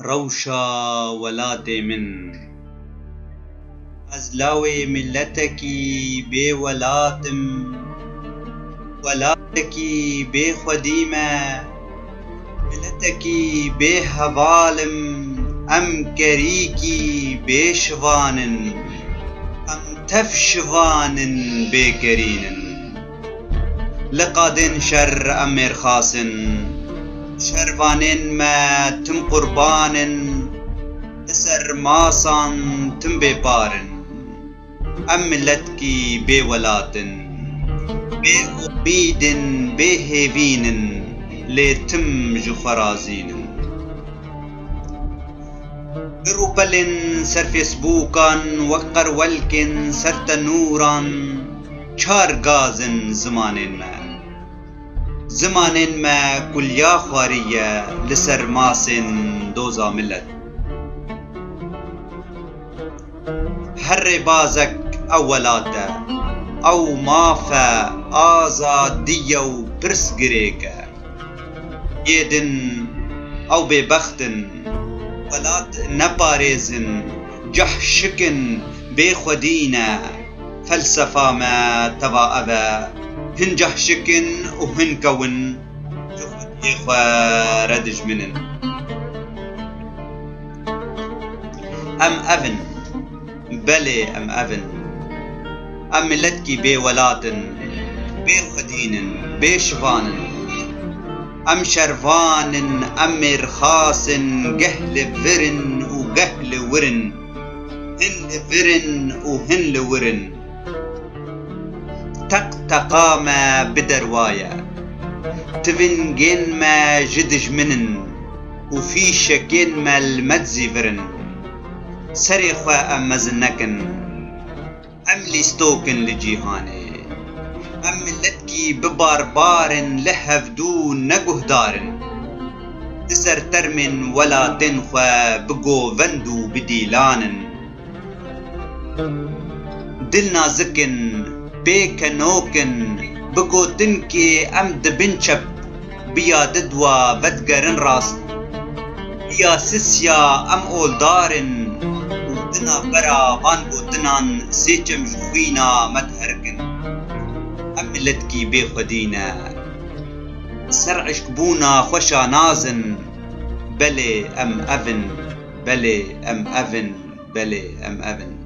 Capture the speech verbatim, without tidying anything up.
Rewşa welatê min. Ez lawê miletekî bê welat im. Welatekî bê xwedî me. Miletekî bê heval im. Em kerîkî bê şivan in. Em tev şivan in, bê kerîn in. Li qadên şer em mêrxas in. Şervanên me tim qurban in. Li ser masan tim bêpar in. Em miletkî bê welat in. Bê umîd in, bê hêvîn in. Lê tim ji xwe razîn in. Bi rûpelên ser Facebookan wek qerwelkên ser tenûran çar gaz in zimanên me. Zimanên me kuliya xwarî ye li ser masên doza milet. Her rêbazek ew welat e, ew maf e, azadî ye û pirsgirêk e. Yê din ew bêbext in, welat neparêzin, cehşik in, bêxwedî ne. Felsefa me teva ev e, hin cehşik in û hin kew in, ji xwediyê xwe re dijmin in. Em ev in. Belê, em ev in. Em miletkî bê welat in, bê xwedîn in, bê şivan in. Em şervan in, em mêrxas in, geh li vir in û geh li wir in. Hin li vir in û hin li wir in. Teq teqa me bi derwa ye. Tivingên me ji dijmin in û fîşekên me li me dizîvirin. Serê xwe em mezin nekin. Em lîstok in li cîhanê. Em miletkî bi barbar in, li hevdû ne guhdar in. Li ser termên welatên xwe bi govend û bi dîlan in. Dil nazik in, pêkenok in, bi gotinkê em dibin çep, bi ya didwa vedigerin rast. Bi ya sisya em oldar in û di navbera van gotinan sê çem ji xwîna me diherkin. Em miletkî bêxwedî ne. Ser eşkbûna xwe şanaz in. Belê em ev in, belê em ev in, belê em ev in.